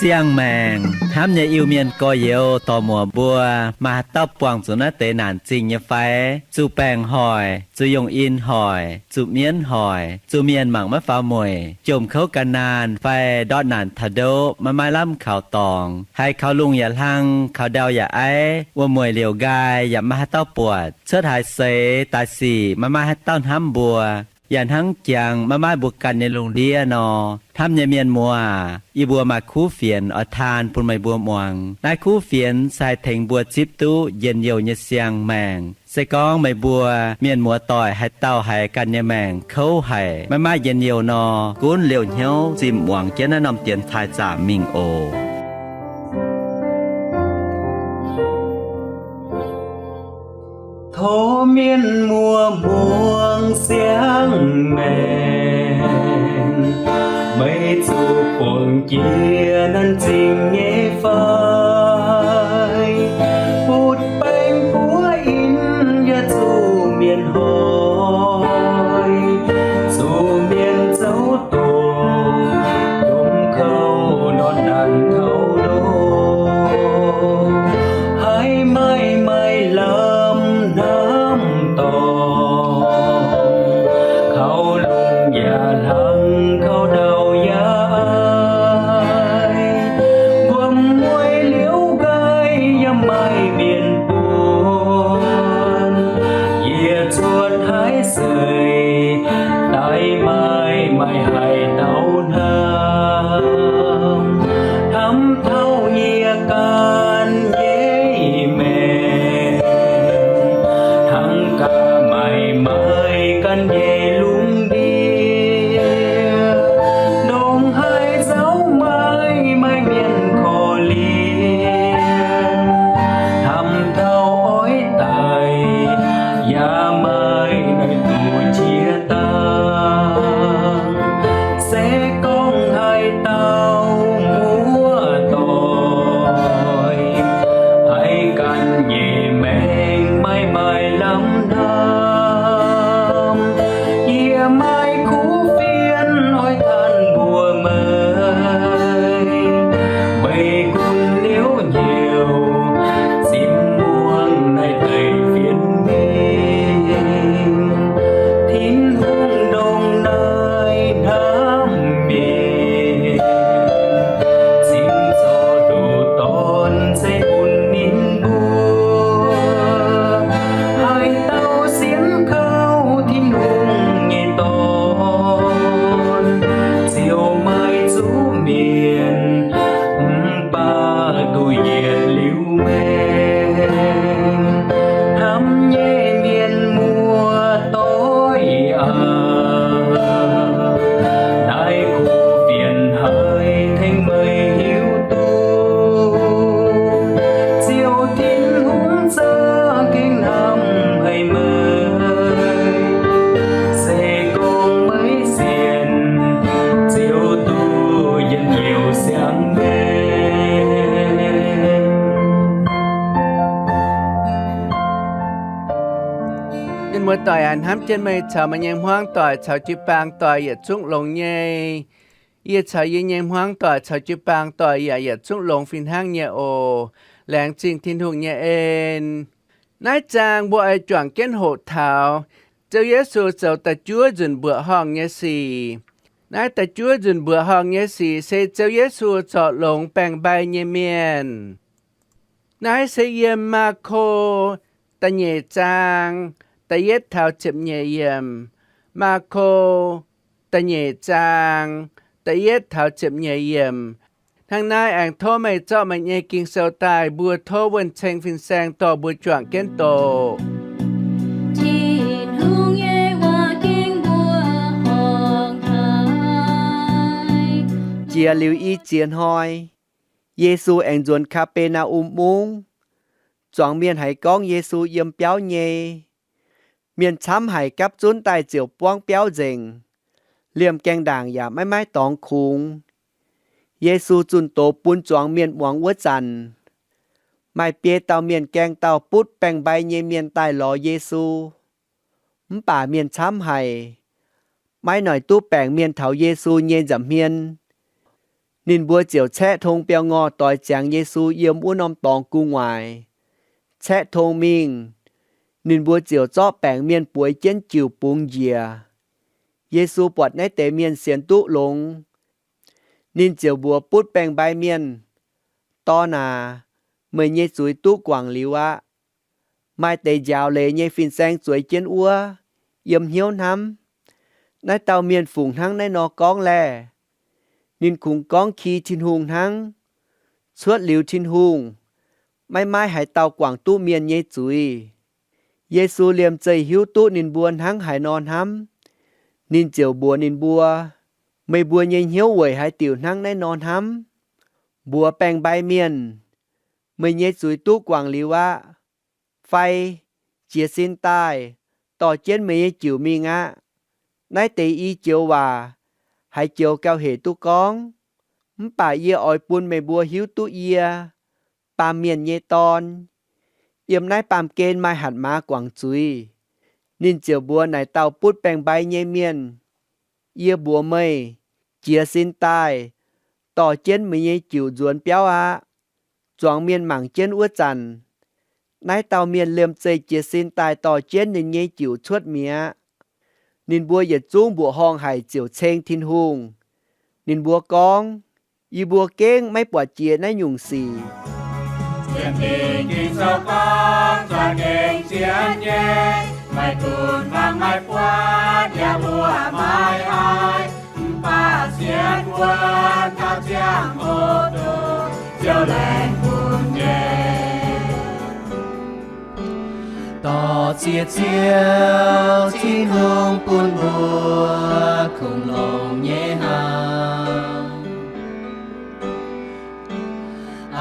Siang-maengc hnamv nyei Iu-Mienh gorx-youz dorc-muoc mbuo, maaih haaix dauh buangh zuqc naaiv deix naanc zingh nyei fai? Zuqc baengc hoic, zuqc yongh in hoic, zuqc mienv hoic, zuqc mienh mangc maiv faaux mueic, jomc kouv gan naanh fai ndortv naanc taux ndoqv maiv maaih lamh kaux dorngx, haiz kaux lungh yaac hlang, kaux ndau yaac aiv, wuom-mueic liouc nqaai yaac maiv maaih haaix dauh buatc, cuotv haaix seix daaih sic maiv maaih haaix dauh hnamv mbuo, yaac hnangv jangx maiv maaih mbuo ganh nyei lungh ndiev nor. Hnamv nyei mienh muoz, yie mbuo maaih kuv fienx oix taan bun meih mbuo muangx. Naaiv kuv fienx se haih tengx mbuo zipv duqv njien-youh nyei siang-maengc. Se gorngv meih mbuo mienh muoz-doic haaix dauh haiz ganh nyei maengc kouv haic, maiv maaih njien-youh nor, gunv liouh hnyouv zimh muangx jienv naaiv norm dienx taaih zaamc mingh oc. Tov mienh muoz muangx siang-maengc, meih zuqc buangh jiex naanc zingh nyei fai? Butv baeng buov in yaac zuqc mienh hoic, zuqc mienh zouv doqc, jomc kouv ndortv naanc taux ndoqv, haiz maaih maaih lamh hnamv dorngc, kaux lungh yaac hlang, kaux ndau yaac aiv, wuom-mueic liouc nqaai yaac maaih mienh buonc, yie cuotv haaix seix daaih maaih maaih haaix dauh hnamv, hnamv taux yie ganh nyei maengc, hnangv gaax maaih maaih ganh nyei lungh ndiev, ndongc haaix nzauh maaih maaih mienh korv-lienh, hnamv taux oix daic yaac maaih naaiv duqv qiex dangh. Se gorngv haaix dauh muoz-doic haiz ganh nyei maengc maaih maaih lamh hnamv, yie maaih kuv fienx oix tanh mbuox meih. Meih gunv liouc hnyouv zimv muangx naaiv deix fienx mingh, Tin-Hungh ndongc naaiv hnamv mienh, zimv zorc nduqc dorn se bun ninh mbuo. Haaix dauh sienx kaux Tin-Hungh nyei Dorn, ziouc maaih zuqc mienh, mv baac duqv yietc liuz maengc. Hnamv nyei mienh muoz-doic aac, naaiv kuv fienx haiz tengx meih hiuv duqv, Ziouv Tin-Hungh za'gengh hnamv haic meih. Se gorngv meih sienx, ziouc duqv njien-youh siang-maengc. Mienh muoz-doic aac, hnamv jienv meih caux meih nyei hmuangv doic caux jiu-baang doic yietc zungv longx nyei. Yie caux yie nyei hmuangv doic caux jiu-baang doic yaac yietc zungv longx fih hnangv nyei oc. Laengz zingh Tin-Hungh nyei en. Naaiv zaang mbuo oix juangc jienv hoqc taux Ziouv Yesu zoux da'juov nzunc mbuoqc horngh nyei sic. Naaiv da'juov nzunc mbuoqc horngh nyei sic se Ziouv Yesu zorc longx baeng-mbai nyei mienh. Naaiv se yiem Maako da'nyeic zaang da'yietv taux ziepc nyeic yiemc. Maako da'nyeic zaang da'yietv taux ziepc nyeic yiemc. Hnangv naaiv aengx tov meih zorqv meih nyei Ging-Sou daaih, mbuo tov wuonh ceng fin-saeng dorh mbuo juangc jienv doqc. Tin-Hungh nyei waac gengh mbuoqc horngh haic. Jiex liuz i ziex hnoi, Yesu aengx nzuonx Kaa^be^naa^um Mungv. Zuangx mienh haiz gorngv Yesu yiem biauv nyei. Mienh camv haic, gapv zunv daaih ziouc buangv biauv nzengc. Liemh gaengh ndaangc yaac maiv maaih dorngx kungx. Yesu zunh doz bun zuangx mienh muangx wuov zanc, maaih biei dauh mienh gaeng dauh butv baeng-mbai nyei mienh daaih lorz Yesu. Mv baac mienh camv haic, maiv noic duqv baengc mienh taux Yesu nyei nza'hmien. Ninh mbuo ziouc caeqv tong biaux ngorh doix ziangx Yesu yiem wuov norm dorngx gu'nguaaic. Caeqv tong mingh, ninh mbuo ziouc zorqv baengc mienh bueix jienv jiuc bungx njiec. Yesu buatc naaiv deix mienh sienx duqv longx, ninh ziouc mbuox butv baeng-mbai mienh, Dorn aac, meih nyei zuiz duqv guangc liuz aqv. Maaih deix njaaux leiz nyei fin-saeng zueiz jienv wuov, yiem hnyouv hnamv, Naaiv dauh mienh fungc hnangv naaiv nor gorngv laeh? Ninh kungx gorngv ki Tin-Hungh hnangv. Cuotv liuz Tin-Hungh, maiv maaih haaix dauh guangc duqv mienh nyei zuiz. Yesu liemh zeih hiuv duqv ninh mbuo hnangv haaix nor hnamv, ninh ziouc mbuox ninh mbuo, Meih mbuo nyei hnyouv weic haaix diuc hnangv naaiv nor hnamv? Mbuox baeng-mbai mienh, Meih nyei zuiz duqv guangc liuz aqv. Fai, Jiez sin daaih, dorh jienv meih nyei jiuc mingh aqv. Naaiv deix i joux waac haiz joux gauh hec duqv gorngv, mv baac yie oix bun meih mbuo hiuv duqv yie, Baamh Mienh nyei Dorn, yiem naaiv baamh gen maaih hatc maaz guangc zuiz. Ninh ziouc mbuox naaic dauh butv baeng-mbai nyei mienh, Yie mbuox meih, jiez sin daaih, dorh jienv meih nyei jiuc nzuonx biauv aqv. Zuangx mienh mangc jienv wuov zanc, naaiv dauh mienh liemh zeih jiez sin daaih dorh jienv ninh nyei jiuc cuotv mi'aqv. Ninh mbuo yietc zungv mbuoqc horngh haic ziouc ceng Tin-Hungh. Ninh mbuo gorngv, Yie mbuo gengh maiv buatc jiex naaiv nyungc sic. Dorh ziex ziouv Tin-Hungh bun mbuo kungx longx nyei hnangv.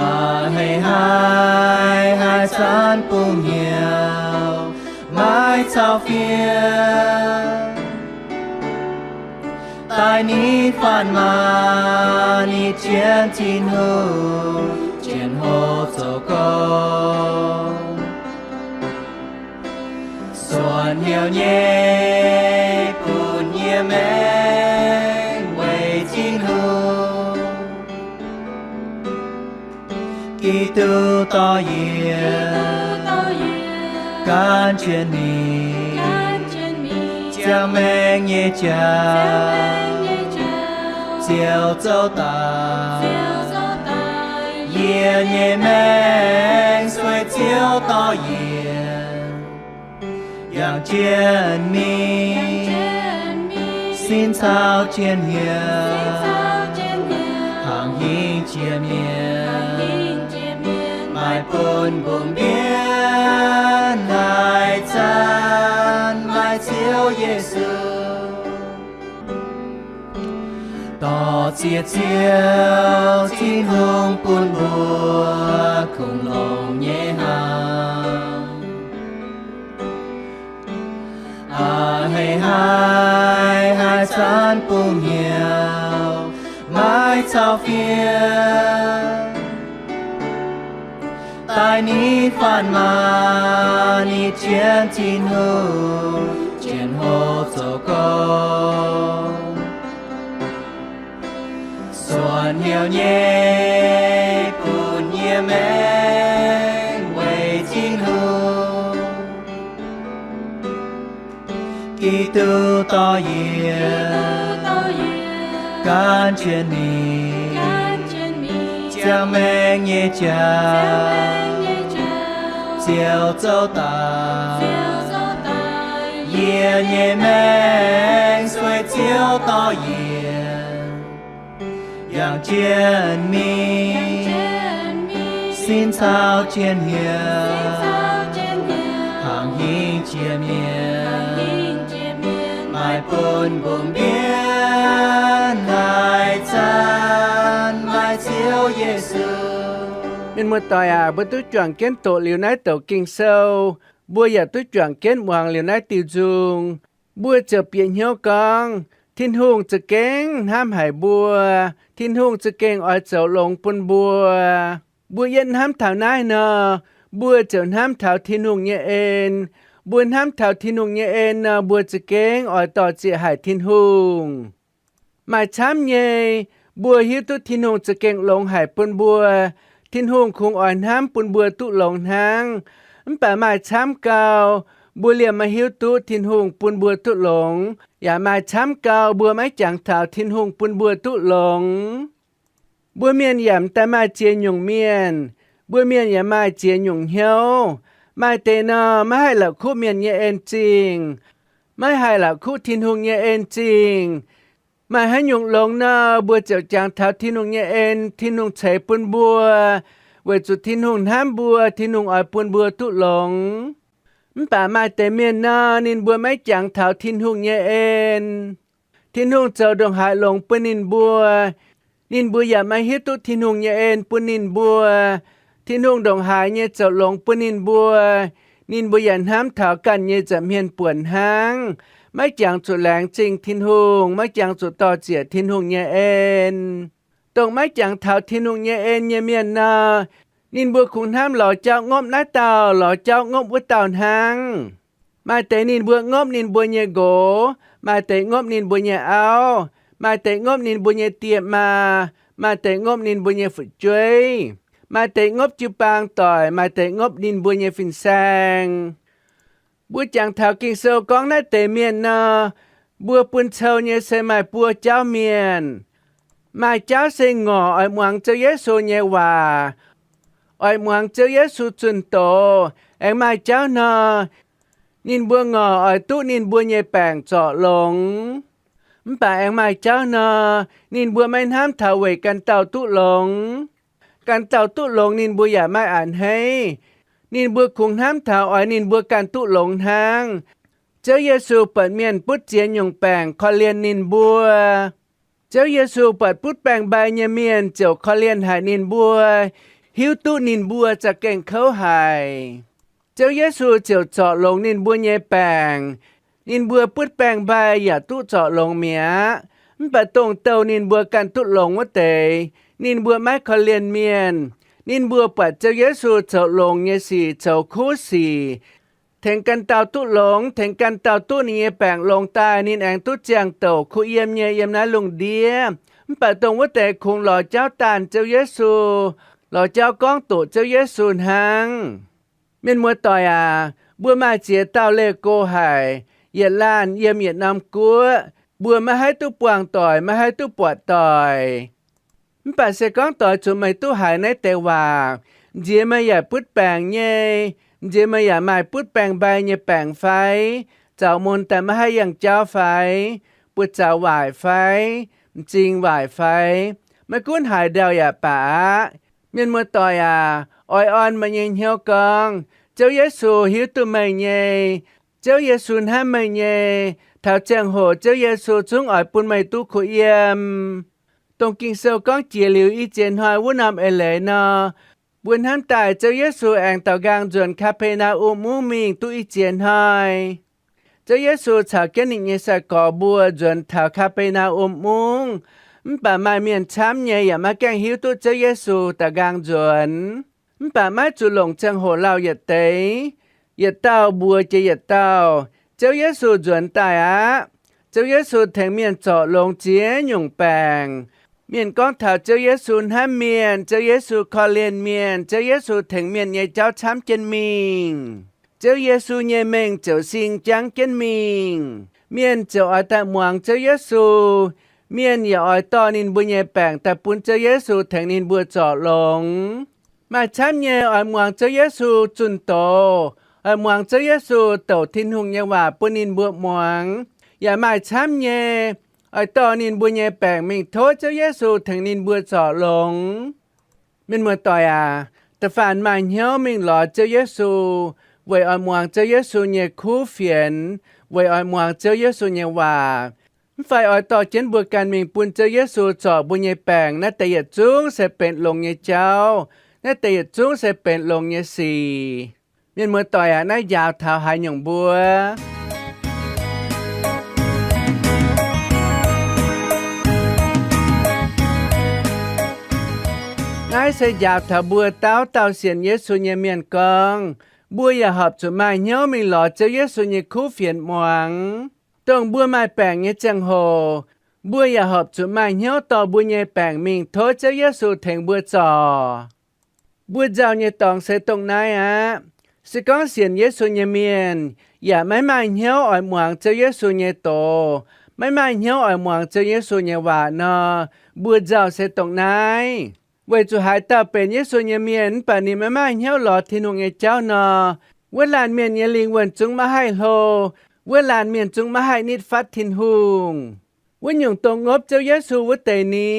A'hneiv haiz, haaix zanc bungx hnyouv maiv cau fiev, daaih nitv faanv maah! Nitv jienv Tin-Hungh, jienv hoqc zoux gong. Suonc hnyouv nyei bun yie maengc weic Tin-Hungh. Giduc dorh yie gan jienv ninh ziangh maengc nyei jauv, Ziouv zoux daaih yie nyei maengc, sueih Ziouv dorh yie yangh jienv mingh, sin caux jienv hnyouv, hnangv hingh jiex mienv, maaih bun mbungh mbienv. Haaix zanc maaih Ziouv Yesu, dorh ziex ziouv Tin-Hungh bun mbuo kungx longx nyei hnangv. A'hneiv haiz, haaix zanc bungx hnyouv maiv cau fiev, daaih nitv faanv maah! Nitv jienv Tin-Hungh, jienv hoqc zoux gong. Suonc hnyouv nyei bun yie maengc weic Tin-Hungh. Giduc dorh yie gan jienv ninh ziangh maengc nyei jauv, Ziouv zoux daaih yie nyei maengc, sueih Ziouv dorh yie yangh jienv mingh, sin caux jienv hnyouv, hnangv hingh jiex mienv, maaih bun mbungh mbienv. Haaix zanc maaih Ziouv Yesu. Mienh muoz-doic aac, mbuo duqv juangc jienv doqc liuz naaiv douc Ging-Sou, mbuo yaac duqv juangc jienv muangx liuz naaiv diuh nzung, mbuo ziouc bieqc hnyouv gorngv, Tin-Hungh za'gengh hnamv haic mbuo. Tin-Hungh za'gengh oix zoux longx bun mbuo. Mbuo yietv hnamv taux naaiv nor, mbuo ziouc hnamv taux Tin-Hungh nyei en. Mbuo hnamv taux Tin-Hungh nyei en nor, mbuo za'gengh oix dor-ziec haic Tin-Hungh. Maaih camv nyei, mbuo hiuv duqv Tin-Hungh za'gengh longx haic bun mbuo. Tin-Hungh kungx oix hnamv bun mbuo duqv longx hnangv. Mv baac maaih camv gau, mbuo liemh maiv hiuv duqv Tin-Hungh bun mbuo duqv longx. Yaac maaih camv gau, mbuo maiv jangx taux Tin-Hungh bun mbuo duqv longx. Mbuo mienh yaac m'daaih maaih ziex nyungc mienh. Mbuo mienh yaac maaih ziex nyungc hnyouv. Maaih deix nor, maiv haih la'kuqv mienh nyei en zingh, maiv haih la'kuqv Tin-Hungh nyei en zingh. Maaih haaix nyungc longx nor, mbuo ziouc jangx taux Tin-Hungh nyei en, Tin-Hungh ceix bun mbuo, weic zuqc Tin-Hungh hnamv mbuo, Tin-Hungh oix bun mbuo duqv longx. Mv baac maaih deix mienh nor, ninh mbuo maiv jangx taux Tin-Hungh nyei en. Tin-Hungh zoux ndongc haaix longx bun ninh mbuo, ninh mbuo yaac maiv hiuv duqv Tin-Hungh nyei en bun ninh mbuo. Tin-Hungh ndongc haaix nyei zoux longx bun ninh mbuo, ninh mbuo yaac hnamv taux ganh nyei nza'hmien buonc hnangv, maiv jangx zuqc laengz zingh Tin-Hungh, maiv jangx zuqc dor-ziec Tin-Hungh nyei en. Dongh maiv jangx taux Tin-Hungh nyei en nyei mienh nor, ninh mbuo kungx hnamv lorz jauv ngopv naaiv dauh, lorz jauv ngopv wuov dauh hnangv. Maaih deix ninh mbuo ngopv ninh mbuo nyei nqox, maaih deix ngopv ninh mbuo nyei auv, maaih deix ngopv ninh mbuo nyei die maa, maaih deix ngopv ninh mbuo nyei fu'jueiv, maaih deix ngopv jiu-baang doic, maaih deix ngopv ninh mbuo nyei fin-saeng. Mbuo jangx taux Ging-Sou gorngv naaiv deix mienh nor, mbuo bun cou nyei se maaih buo jauv mienh. Maaih jauv se ngorc oix muangx Ziouv Yesu nyei waac, oix muangx Ziouv Yesu zunh doz. Aengx maaih jauv nor, ninh mbuo ngorc oix duqv ninh mbuo nyei baengc zorc longx. Mv baac aengx maaih jauv nor, ninh mbuo maiv hnamv taux weic ganh dauh duqv longx. Ganh dauh duqv longx ninh mbuo yaac maiv a'hneiv. Ninh mbuo kungx hnamv taux oix ninh mbuo ganh duqv longx hnangv. Ziouv Yesu buatc mienh butv ziex nyungc baengc korv-lienh ninh mbuo. Ziouv Yesu buatc butv baengc-mbai nyei mienh ziouc korv-lienh haic ninh mbuo, hiuv duqv ninh mbuo za'gengh kouv haic. Ziouv Yesu ziouc zorc longx ninh mbuo nyei baengc. Ninh mbuo butv baengc-mbai yaac duqv zorc longx mi'aqv. Mv baac dongh douh ninh mbuo ganh duqv longx wuov deix, ninh mbuo maiv korv-lienh mienh. Ninh mbuo buatc Ziouv Yesu zoux longx nyei sic, zoux kuv sic, tengx ganh dauh duqv longx, tengx ganh dauh duqv ninh nyei baengc longx daaih, ninh aengx duqv ziangh douc kuh yiem nyei yiem naaiv lungh ndiev. Mv baac dongh wuov deix kungx lorz jauv daanh Ziouv Yesu, lorz jauv gorngv doqc Ziouv Yesu hnangv. Mienh muoz-doic aac, mbuo maaih ziex dauh leih go haic, yietc laanh yiem yietc norm guoqv, mbuo maiv haih duqv buangh doic, maiv haih duqv buatc doic. Mv baac se gorngv doix zuqc meih duqv haiz naaiv deix waac, m'nziex meih yaac butv baengc nyei, m'nziex meih yaac maaih butv baengc-mbai nyei baengc fai, zaux mun daaih maiv haih yangh jauv fai, buoz-zaux waaic fai, m'zing waaic fai, maiv gunv haaix ndau yaac baac aqv. Mienh muoz-doic aac, oix orn meih nyei hnyouv gorngv, Ziouv Yesu hiuv duqv meih nyei. Ziouv Yesu hnamv meih nyei. Taux ziangh hoc Ziouv Yesu zungv oix bun meih duqv kuh yiem. Dongh Ging-Sou gorngv jiex liuz i ziex hnoi wuov norm eix leiz nor, mbuo hnamv daaih Ziouv Yesu aengx daaux nqaang nzuonx Kaa^be^naa^um Mungv mingh duqv i ziex hnoi. Ziouv Yesu caux jienv ninh nyei sai-gorx mbuo nzuonx taux Kaa^be^naa^um Mungv. Mv baac maaih mienh camv nyei yaac maiv gaengh hiuv duqv Ziouv Yesu daaux nqaang nzuonx. Mv baac maiv zuqc longc ziangh hoc lauh yietc deix. Yietc dauh mbuox jiex yietc dauh, Ziouv Yesu nzuonx daaih aqv. Ziouv Yesu tengx mienh zorc longx ziex nyungc baengc. Mienh gorngv taux Ziouv Yesu hnamv mienh, Ziouv Yesu korv-lienh mienh, Ziouv Yesu tengx mienh nyei jauv camv jienv mingh. Ziouv Yesu nyei mengh ziouc sing jangv jienv mingh. Mienh ziouc oix daaih muangx Ziouv Yesu. Mienh yaac oix dorh ninh mbuo nyei baengc daaih bun Ziouv Yesu tengx ninh mbuo zorc longx. Maaih camv nyei oix muangx Ziouv Yesu zunh doz, oix muangx Ziouv Yesu douc Tin-Hungh nyei waac bun ninh mbuo muangx. Yaac maaih camv nyei oix dorh ninh mbuo nyei baengc mingh tov Ziouv Yesu tengx ninh mbuo zorc longx. Mienh muoz-doic aac, da'faanh maaih hnyouv mingh lorz Ziouv Yesu, weic oix muangx Ziouv Yesu nyei kuv fienx, weic oix muangx Ziouv Yesu nyei waac, mv fai oix dorh jienv mbuo ganh mingh bun Ziouv Yesu zorc mbuo nyei baengc, naaiv deix yietc zungv se benx longx nyei jauv. Naaiv deix yietc zungv se benx longx nyei sic. Mienh muoz-doic aac, naaiv njaaux taux haaix nyungc mbuo? Naaiv se njaaux taux mbuo dauh dauh sienx Yesu nyei mienh gorngv, mbuo yaac horpc zuqc maaih hnyouv mingh lorz Ziouv Yesu nyei kuv fienx muangx. Dongh mbuo maaih baengc nyei ziangh hoc, mbuo yaac horpc zuqc maaih hnyouv dorh mbuo nyei baengc mingh tov Ziouv Yesu tengx mbuo zorc. Mbuo nzauh nyei dorngx se dongh naaiv aqv. Se gorngv sienx Yesu nyei mienh yaac maiv maaih hnyouv oix muangx Ziouv Yesu nyei doz, maiv maaih hnyouv oix muangx Ziouv Yesu nyei waac nor, mbuo nzauh se dongh naaiv. Weic zuqc haaix dauh benx Yesu nyei mienh mv baac ninh maiv maaih hnyouv lorz Tin-Hungh nyei jauv nor, wuov laanh mienh nyei lingh wuonh zungv maiv haih hlo, wuov laanh mienh zungv maiv haih nitv fatv Tin-Hungh. Wuov nyungc dongh ngopv Ziouv Yesu wuov deix ni.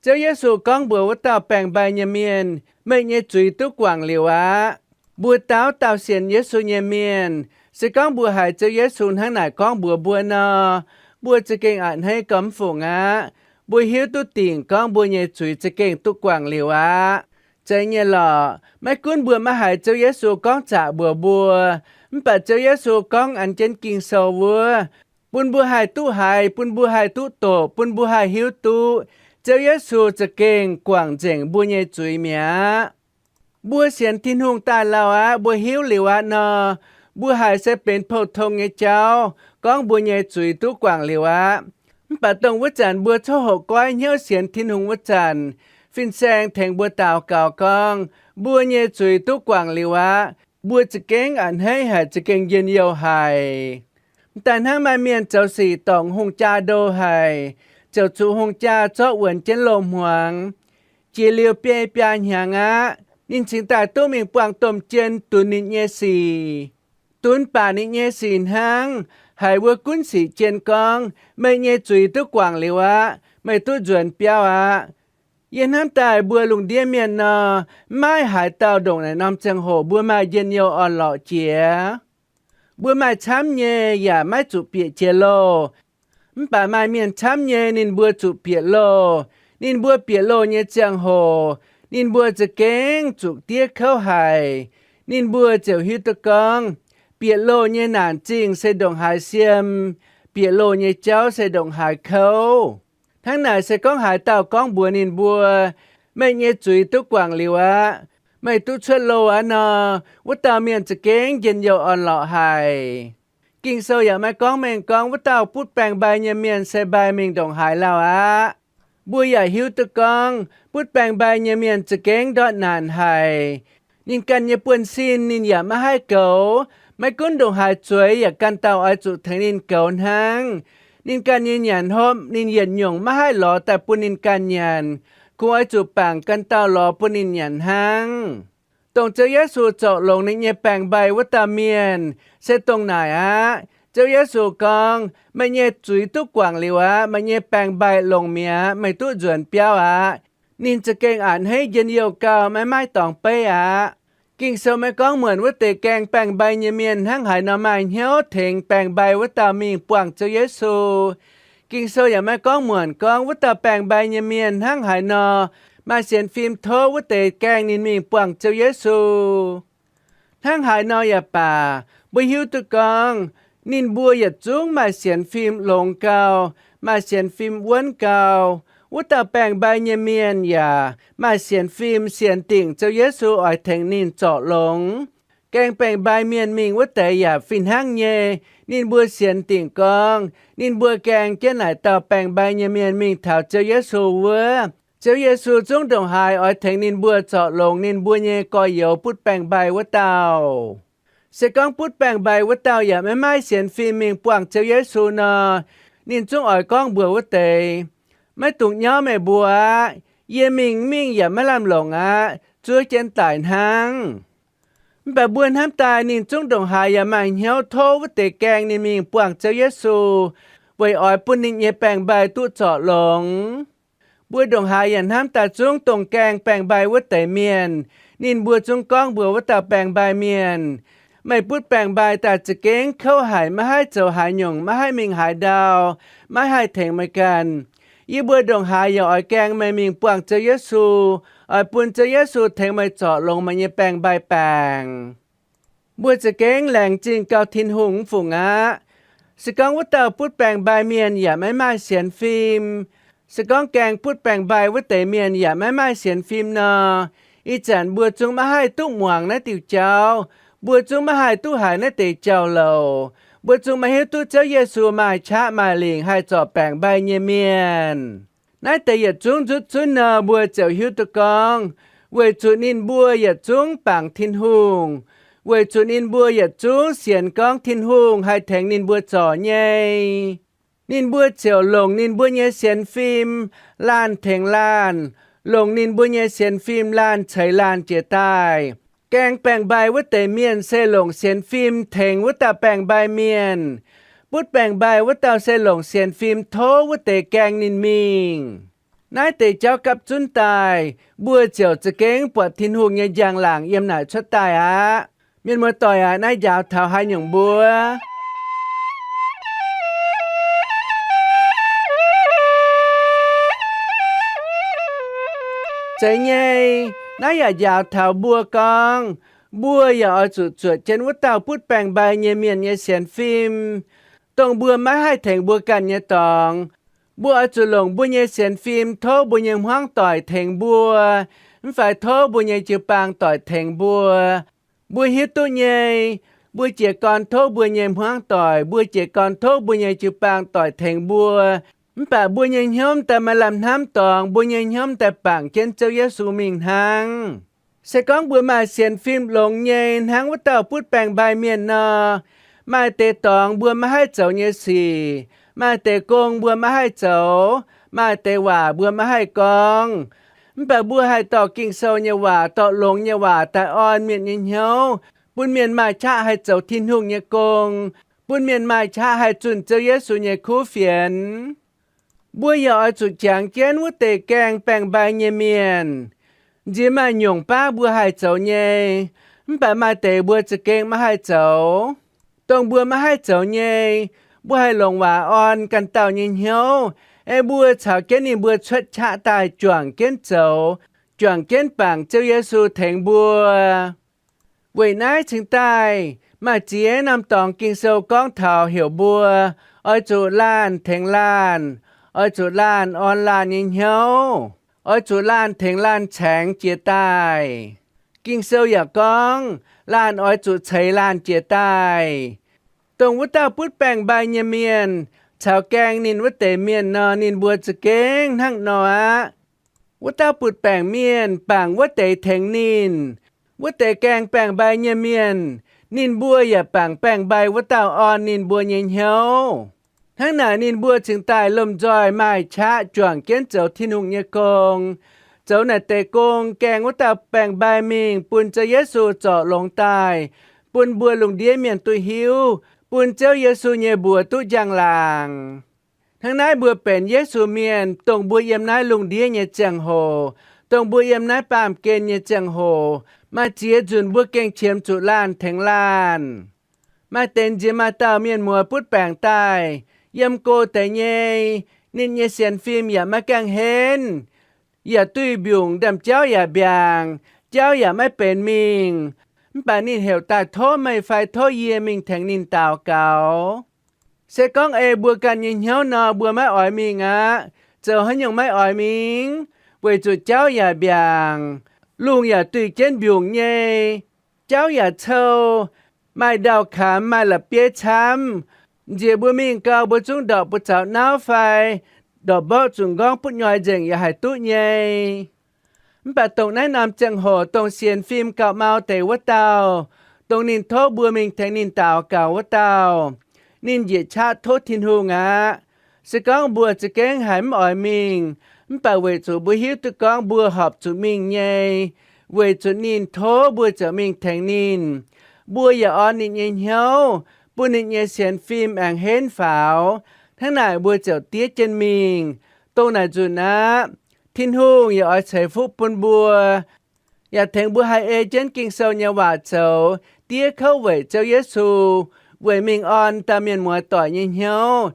Ziouv Yesu gorngv mbuox wuov dauh baengc-mbai nyei mienh, meih nyei zuiz duqv guangc liuz aqv. Mbuo dauh dauh sienx Yesu nyei mienh, se gorngv mbuo haiz Ziouv Yesu hnangv naaic gorngv mbuox mbuo nor, mbuo za'gengh a'hneiv gormx fungc aqv. Mbuo hiuv duqv dingc gorngv mbuo nyei zuiz za'gengh duqv guangc liuz aqv. Zeiz nyei lorqc, maiv gunv mbuo maiv haiz Ziouv Yesu gorngv zaqc mbuox mbuo, mv baac Ziouv Yesu gorngv an jienv Ging-Sou wuov, bun mbuo haih duqv haiz, bun mbuo haih duqv doqc, bun mbuo haih hiuv duqv Ziouv Yesu za'gengh guangc nzengc mbuo nyei zuiz mi'aqv. Mbuo sienx Tin-Hungh daaih lauh aqv, mbuo hiuv liuz aqv nor, mbuo haiz se benx pou-tong nyei jauv gorngv mbuo nyei zuiz duqv guangc liuz aqv. Mv baac dongh wuov zanc mbuo coqv hoqc goiv hnyouv sienx Tin-Hungh wuov zanc, fin-saeng tengx mbuo daux gaux gorngv, mbuo nyei zuiz duqv guangc liuz aqv. Mbuo za'gengh a'hneiv haic, za'gengh njien-youh haic. M'daaih hnangv maaih mienh zoux sic dorngc hungh jaa ndo haic, ziouc zuqc hungh jaa zorqv wuonx jienv loz-hmuangx. Jiex liuz biei biaa hnyangx aqv, ninh cingx daaih duqv mingh buangh domh jien dunx ninh nyei sic. Dunx baac ninh nyei sic hnangv haiz wuov gunv sic jien gorngv, meih nyei zuiz duqv guangc liuz aqv. Meih duqv nzuonx biauv aqv. Yie hnamv daaih mbuo lungh ndiev mienh nor, maiv maaih haaix dauh ndongc naaic norm ziangh hoc mbuo maaih njien-youh orn-lorqc jiex. Mbuo maaih camv nyei yaac maiv zuqc bieqc jiex loh. Mv baac maaih mienh camv nyei ninh mbuo zuqc bieqc loh. Ninh mbuo bieqc loh nyei ziangh hoc, ninh mbuo za'gengh zuqc diev kouv haic. Ninh mbuo ziouc hiuv duqv gorngv, bieqc loh nyei naanc zingh se ndongc haaix siem, bieqc loh nyei jauv se ndongc haaix kouv. Hnangv naaic se gorngv haaix dauh gorngv mbuox ninh mbuo, meih nyei zuiz duqv guangc liuz aqv, meih duqv cuotv loh aqv nor, wuov dauh mienh za'gengh njien-youh orn-lorqc haic. Ging-Sou yaac maiv gorngv mengh gorngv wuov dauh butv baengc-mbai nyei mienh se mbai mingh ndongc haaix lauh aqv. Mbuo yaac hiuv duqv gorngv butv baengc-mbai nyei mienh za'gengh ndortv naanc haic. Ninh ganh nyei buonv-sin ninh yaac maiv haih goux. Maiv gunv ndongc haaix zueiz yaac ganh dauh oix zuqc tengx ninh goux hnangv. Ninh ganh nyei nyanc hopv ninh yietc nyungc maiv haih lorz daaih bun ninh ganh nyanc. Kungx oix zuqc bangc ganh dauh lorz bun ninh nyanc hnangv. Dongh Ziouv Yesu zorc longx ninh nyei baengc-mbai wuov dauh mienh se dongh naaic aqv. Ziouv Yesu gorngv, meih nyei zuiz duqv guangc liuz aqv. Meih nyei baengc-mbai longx mi'aqv. Meih duqv nzuonx biauv aqv. Ninh za'gengh a'hneiv njien-youh gauh maiv maaih dorngx beiv aqv. Ging-Sou maiv gorngv muonc wuov deix gaeng baengc-mbai nyei mienh hnangv haaix nor maaih hnyouv tengx baengc-mbai wuov dauh mingh buangh Ziouv Yesu. Ging-Sou yaac maiv gorngv muonc gorngv wuov dauh baengc-mbai nyei mienh hnangv haaix nor maaih sienx fim tov wuov deix gaeng ninh mingh buangh Ziouv Yesu. Hnangv haaix nor yaac baac, mbuo hiuv duqv gorngv ninh mbuo yietc zungv maaih sienx fim longx gau, maaih sienx fim wuonv gau. Wuov dauh baengc-mbai nyei mienh yaac maaih sienx fim sienx dingc Ziouv Yesu oix tengx ninh zorc longx. Gaeng baengc-mbai mienh mingh wuov deix yaac fih hnangv nyei. Ninh mbuo sienx dingc gorngv ninh mbuo gaeng jienv naaic dauh baengc-mbai nyei mienh mingh taux Ziouv Yesu wuov, Ziouv Yesu zungv ndongc haaix oix tengx ninh mbuo zorc longx ninh mbuo nyei gorx-youz butv baengc-mbai wuov dauh. Se gorngv butv baengc-mbai wuov dauh yaac maiv maaih sienx fim mingh buangh Ziouv Yesu nor, ninh zungv oix gorngv mbuox wuov deix, maiv dungx nyauv meih mbuo aqv. Yie mingh mingh yaac maiv lamh longc aqv. Zuov jienv daic hnangv. Mv baac mbuo hnamv daaih ninh zungv ndongc haaix yaac maaih hnyouv tov wuov deix gaeng ninh mingh buangh Ziouv Yesu, weic oix bun ninh nyei baengc-mbai duqv zorc longx. Mbuo ndongc haaix yaac hnamv daaih zungv dongh gaeng baengc-mbai wuov deix mienh, ninh mbuo zungv gorngv mbuox wuov dauh baengc-mbai mienh, meih butv baengc-mbai daaih za'gengh kouv haic, maiv haih zoux haaix nyungc, maiv haih mingh haaix ndau, maiv haih tengx meih ganh. Yie mbuo ndongc haaix yaac oix gaeng meih mingh buangh Ziouv Yesu, oix bun Ziouv Yesu tengx meih zorc longx meih nyei baengc-mbai baengc. Mbuo za'gengh laengz zingh gau Tin-Hungh mv fungc aqv. Se gorngv wuov dauh butv baengc-mbai mienh yaac maiv maaih sienx fim, Se gorngv gaeng butv baengc-mbai wuov deix mienh yaac maiv maaih sienx fim nor, ih zanc mbuo zungv maiv haih duqv muangx naaiv diuc jauv. Mbuo zungv maiv haih duqv haiz naaiv deix jauv-louc. Mbuo zungv maiv hiuv duqv Ziouv Yesu maaih qaqv maaih lingc haih zorc baengc-mbai nyei mienh. Naaiv deix yietc zungv nzutv zunv nor, mbuo ziouc hiuv duqv gorngv, weic zuqc ninh mbuo yietc zungv bangc Tin-Hungh, weic zuqc ninh mbuo yietc zungv sienx gorngv Tin-Hungh haih tengx ninh mbuo zorc nyei, ninh mbuo ziouc longc ninh mbuo nyei sienx fim laanh tengx laanh, longc ninh mbuo nyei sienx fim laanh ceix laanh jiez daaih. Gaeng baengc-mbai wuov deix mienh se longc sienx fim tengx wuov dauh baengc-mbai mienh. Butv baengc-mbai wuov dauh se longc sienx fim tov wuov deix gaeng ninh mingh. Naaiv deix jauv gapv zunv daaih, mbuo ziouc za'gengh buatc Tin-Hungh nyei njang-laangc yiem naaic cuotv daaih aqv. Mienh muoz-doic aac, naaiv njaaux taux haaix nyungc mbuo? Zeiz nyei, naaiv yaac njaaux taux mbuo gorngv, mbuo yaac oix zuqc zuotc jienv wuov dauh butv baengc-mbai nyei mienh nyei sienx fim, dongh mbuo maiv haih tengx mbuo ganh nyei dorngx. Mbuo oix zuqc longc mbuo nyei sienx fim tov mbuo nyei hmuangv doic tengx mbuo, mv fai tov mbuo nyei jiu-baang doic tengx mbuo. Mbuo hiuv duqv nyei, mbuo jiez gorn tov mbuo nyei hmuangv doic, mbuo jiez gorn tov mbuo nyei jiu-baang doic tengx mbuo, mv baac mbuo nyei hnyouv daaih maiv lamh hnamv dorngx, mbuo nyei hnyouv daaih bangc jienv Ziouv Yesu mingh hnangv. Se gorngv mbuo maaih sienx fim longx nyei hnangv wuov dauh butv baengc-mbai mienh nor, maaih deix dorngx mbuo maiv haih zoux nyei sic, maaih deix gong mbuo maiv haih zoux, maaih deix waac mbuo maiv haih gorngv, mv baac mbuo haih dorh Ging-Sou nyei waac, dorh longx nyei waac daaih orn mienh nyei hnyouv, bun mienh maaih qaqv haih zoux Tin-Hungh nyei gong, bun mienh maaih qaqv haih zunh Ziouv Yesu nyei kuv fienx. Mbuo yaac oix zuqc jangx jienv wuov deix gaeng baengc-mbai nyei mienh. Nziex maaih nyungc baav mbuo haih zoux nyei, mv baac maaih deix mbuo za'gengh maiv haih zoux. Dongh mbuo maiv haih zoux nyei, mbuo haih longc waac orn ganh dauh nyei hnyouv, aeqv, mbuo caux jienv ninh mbuo cuotv qaqv daaih juangc jienv zoux, juangc jienv bangc Ziouv Yesu tengx mbuo. Weic naaiv cingx daaih maaih ziex norm dorngx Ging-Sou gorngv taux heuc mbuo oix zuqc laanh tengx laanh, oix zuqc laanh orn laanh nyei hnyouv, oix zuqc laanh tengx laanh caengx jiez daaih. Ging-Sou yaac gorngv laanh oix zuqc ceix laanh jiez daaih. Dongh wuov dauh butv baengc-mbai nyei mienh caux gaeng ninh wuov deix mienh nor, ninh mbuo za'gengh hnangv nor aqv. Wuov dauh butv-baengc mienh bangc wuov deix tengx ninh. Wuov deix gaeng baengc-mbai nyei mienh, ninh mbuo yaac bangc baengc-mbai wuov dauh orn ninh mbuo nyei hnyouv. Hnangv naaic ninh mbuo cingx daaih lomh nzoih maaih qaqv juangc jienv zoux Tin-Hungh nyei gong, zoux naaic deix gong gaeng wuov dauh baengc-mbai mingh bun Ziouv Yesu zorc longx daaih, bun mbuo lungh ndiev mienh duqv hiuv, bun Ziouv Yesu nyei mbuox duqv njang-laangc. Hnangv naaiv mbuo benx Yesu mienh, dongh mbuo yiem naaiv lungh ndiev nyei ziangh hoc, dongh mbuo yiem naaiv baamh gen nyei ziangh hoc, maaih ziex nzunc mbuo gengh qiemx zuqc laanh tengx laanh. Maaih deix nziex maaih dauh mienh muoz butv baengc daaih, yiem go deix nyei, ninh nyei sienx fim yaac maiv gaengh henv, yaac duih mbiungc, ndaamv-jauv yaac mbiaangc, jauv yaac maiv benx mingh. Mv baac ninh heuc daaih tov meih fai tov yie mingh tengx ninh daux gaux. Se gorngv ei mbuo ganh nyei hnyouv nor, mbuo maiv oix mingh aqv. Zoux haaix nyungc maiv oix mingh? Weic zuqc jauv yaac mbiaangc, lungh yaac duih jienv mbiungc nyei, jauv yaac cou, maaih ndau-kamx, maaih la'bieiv camv. Nziex mbuo mingh gau, mbuo zungv ndortv buoz-zaux nauv fai ndortv mborqv zuqc nqorngv butv nyoi nzengc yaac haih duqv nyei. Mv baac dongh naaiv norm ziangh hoc dongh sienx fim gauh mau deix wuov dauh, dongh ninh tov mbuo mingh tengx ninh daux gaux wuov dauh, ninh njiec qaqv tov Tin-Hungh aqv. Se gorngv mbuo za'gengh haiz mv oix mingh, mv baac weic zuqc mbuo hiuv duqv gorngv mbuo horpc zuqc mingh nyei, weic zuqc ninh tov mbuo ziouc mingh tengx ninh, mbuo yaac orn ninh nyei hnyouv, bun ninh nyei sienx fim aengx henv faaux. Hnangv naaic mbuo ziouc diev jienv mingh. Dongh naaic nzunc aqv, Tin-Hungh yaac oix ceix fuqv bun mbuo, yaac tengx mbuo haih ei jienv Ging-Sou nyei waac zoux, diev kouv weic Ziouv Yesu, weic mingh orn dauh mienh muoz-doic nyei hnyouv.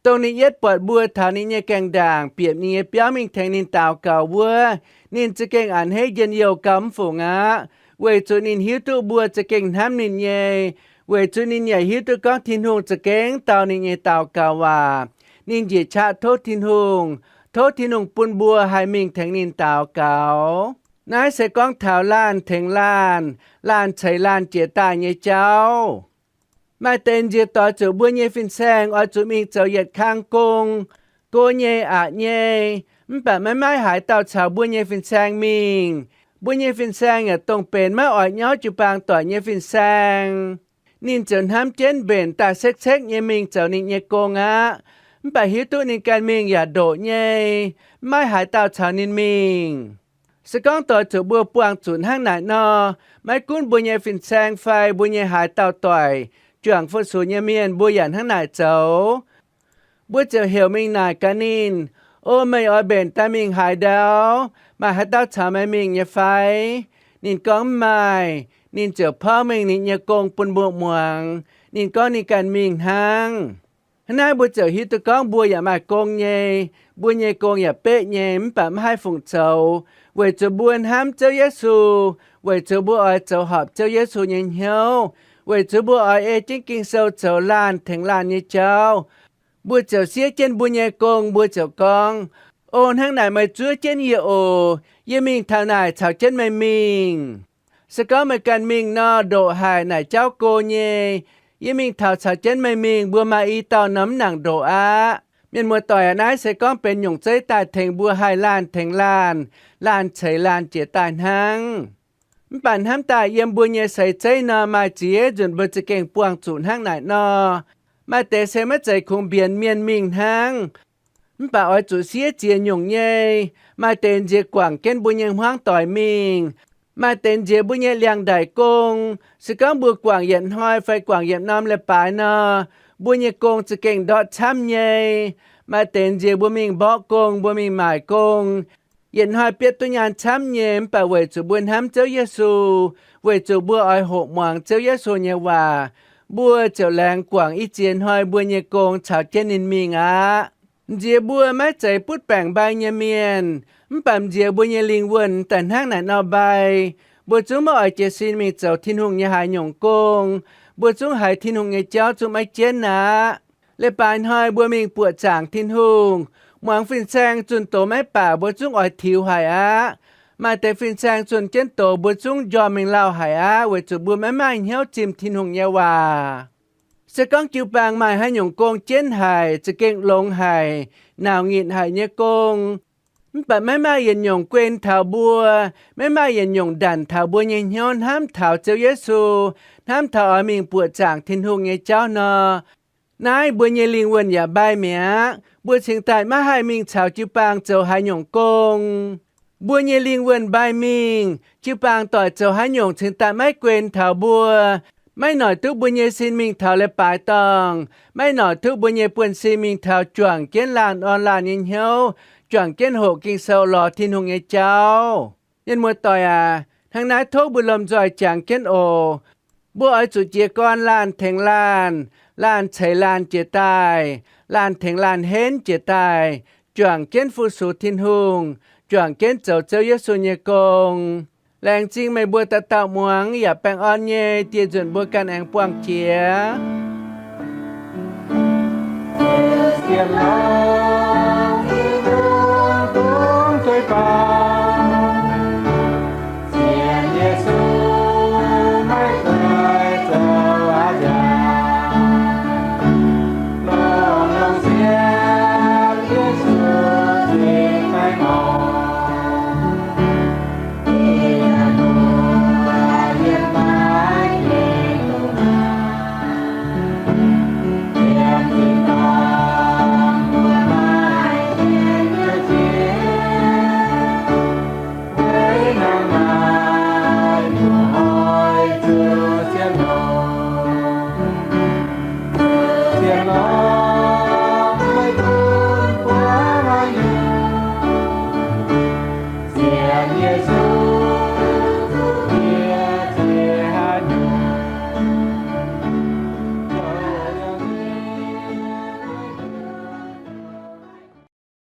Dongh ninh yietv buatc mbuo taux ninh nyei gaengh ndaangc, bieqc ninh nyei biauv mingh tengx ninh daux gaux wuov, ninh za'gengh a'hneiv njien-youh gauh mv fungc aqv, weic zuqc ninh hiuv duqv mbuo za'gengh hnamv ninh nyei, weic zuqc ninh yaac hiuv duqv gorngv Tin-Hungh za'gengh dau ninh nyei daux gaux waac. Ninh njiec qaqv tov Tin-Hungh, Tov Tin-Hungh bun mbuo haih mingh tengx ninh daux gaux. Naaiv se gorngv taux laanh tengx laanh, laanh ceix laanh jiex daaih nyei jauv. Maaih deix nziex doix zuqc mbuo nyei fin-saeng oix zuqc mingh zoux yietc kang gong, go nyei aqc nyei, mv baac maiv maaih haaix dauh caux mbuo nyei fin-saeng mingh. Mbuo nyei fin-saeng yaac dongh benx maiv oix nyauv jiu-baang doic nyei fin-saeng. Ninh ziouc hnamv jienv mbenc daaih sekv-sekv nyei mingh zoux ninh nyei gong aqv. Mv baac hiuv duqv ninh ganh mingh yaac ndoqc nyei, mv maaih haaix dauh caux ninh mingh. Se gorngv doix zuqc mbuo buangh zuqc hnangv naaic nor, maiv gunv mbuo nyei fin-saeng fai mbuo nyei haaix dauh doic, juangc fu-sux nyei mienh, mbuo yaac hnangv naaic zoux. Mbuo ziouc heuc mingh naaic gaax ninh, O, meih oix mbenc daaih mingh haaix ndau? Maaih haaix dauh caux meih mingh nyei fai? Ninh gorngv, Mv maaih. Ninh ziouc porv mengh ninh nyei gong bun mbuo muangx. Ninh gorngv ninh ganh mingh hnangv. Hnangv naaiv mbuo ziouc hiuv duqv gorngv mbuo yaac maaih gong nyei. Mbuo nyei gong yaac beqv nyei, mv baac mv haih fungc zoux, weic zuqc mbuo hnamv Ziouv Yesu, weic zuqc mbuo oix zoux horpc Ziouv Yesu nyei hnyouv, weic zuqc mbuo oix ei jienv Ging-Sou zoux laanh tengx laanh nyei jauv. Mbuo ziouc siev jienv mbuo nyei gong, mbuo ziouc gorngv, O, hnangv naaic meih zuov jienv yie oc. Yie mingh taux naaic caux jienv meih mingh. Se gorngv meih ganh mingh nor, ndoqc haic, naaic jauv go nyei. Yie mingh taux caux jienv meih mingh, mbuo maaih i dauh nor mv nangc ndoqc aqv. Mienh muoz-doic aac, naaiv se gorngv benx nyungc zeiv daaih tengx mbuo haih laanh tengx laanh, laanh ceix laanh jiex daaih hnangv. Mv baac hnamv daaih yiem mbuo nyei seix zeiv nor, maaih ziex nzunc mbuo za'gengh buangh zuqc hnangv naaic nor. Maaih deix se maiv zeiz kungx mbienx mienh mingh hnangv, mv baac oix zuqc siev ziex nyungc nyei. Maaih deix nziex guangc jienv mbuo nyei hmuangv doic mingh. Maaih deix nziex mbuo nyei liangx-ndaic gong. Se gorngv mbuo guangc yietc hnoi fai guangc yietc norm leiz-baaix nor, mbuo nyei gong za'gengh ndortv camv nyei. Maaih deix nziex mbuo mingh mborqv gong, mbuo mingh maaic gong, yietc hnoi bietv duqv nyaanh camv nyei. Mv baac weic zuqc mbuo hnamv Ziouv Yesu, weic zuqc mbuo oix hoqc muangx Ziouv Yesu nyei waac, mbuo ziouc laengz guangc i ziex hnoi mbuo nyei gong caux jienv ninh mingh aqv. Nziex mbuo maiv zeiz butv baengc mbai nyei mienh, mv baac nziex mbuo nyei lingh wuonh daaih hnangv naaic nor mbai. Mbuo zungv maiv oix jiez sin mingh zoux Tin-Hungh nyei haaix nyungc gong. Mbuo zungv haiz Tin-Hungh nyei jauv zungv maiv jienv aqv. Leiz-baaix hnoi mbuo mingh buoqc zaangc Tin-Hungh, muangx fin-saeng zunh doz maiv baac mbuo zungv oix tiux haic aqv. Maaih deix fin-saeng zunh jienv doz mbuo zungv njormh mingh lauh haic aqv, weic zuqc mbuo maiv maaih hnyouv zimh Tin-Hungh nyei waac. Se gorngv jiu-baang maaih haaix nyungc gong jienv haic, za'gengh longx haic, nauc nyitc haic nyei gong, mv baac maiv maaih yietc nyungc guen taux mbuo, maiv maaih yietc nyungc ndanc taux mbuo nyei hnyouv hnamv taux Ziouv Yesu, hnamv taux oix mingh buoqc zaangc Tin-Hungh nyei jauv nor, naaiv mbuo nyei lingh wuonh yaac mbai mi'aqv. Mbuo cingx daaih maiv haih mingh caux jiu-baang zoux haaix nyungc gong. Mbuo nyei lingh wuonh mbai mingh, jiu-baang doic zoux haaix nyungc cingx daaih maiv guen taux mbuo. Maiv noic duqv mbuo nyei sin mingh taux leiz-baaix dorngh. Maiv noic duqv mbuo nyei buonv-sin mingh taux juangc jienv laanh orn laanh nyei hnyouv, juangc jienv hoqc Ging-Sou, lorz Tin-Hungh nyei jauv. Mienh muoz-doic aac, hnangv naaiv tov mbuo lomh nzoih jangx jienv oc. Mbuo oix zuqc jiez gorn laanh tengx laanh, laanh ceix laanh jiex daaih, laanh tengx laanh henv jiex daaih, juangc jienv fu-sux Tin-Hungh, juangc jienv zoux Ziouv Yesu nyei gong. Laengz zingh meih mbuo dauh dauh muangx, yaac baengh orn nyei dieh nzunc mbuo ganh aengx buangh jiex.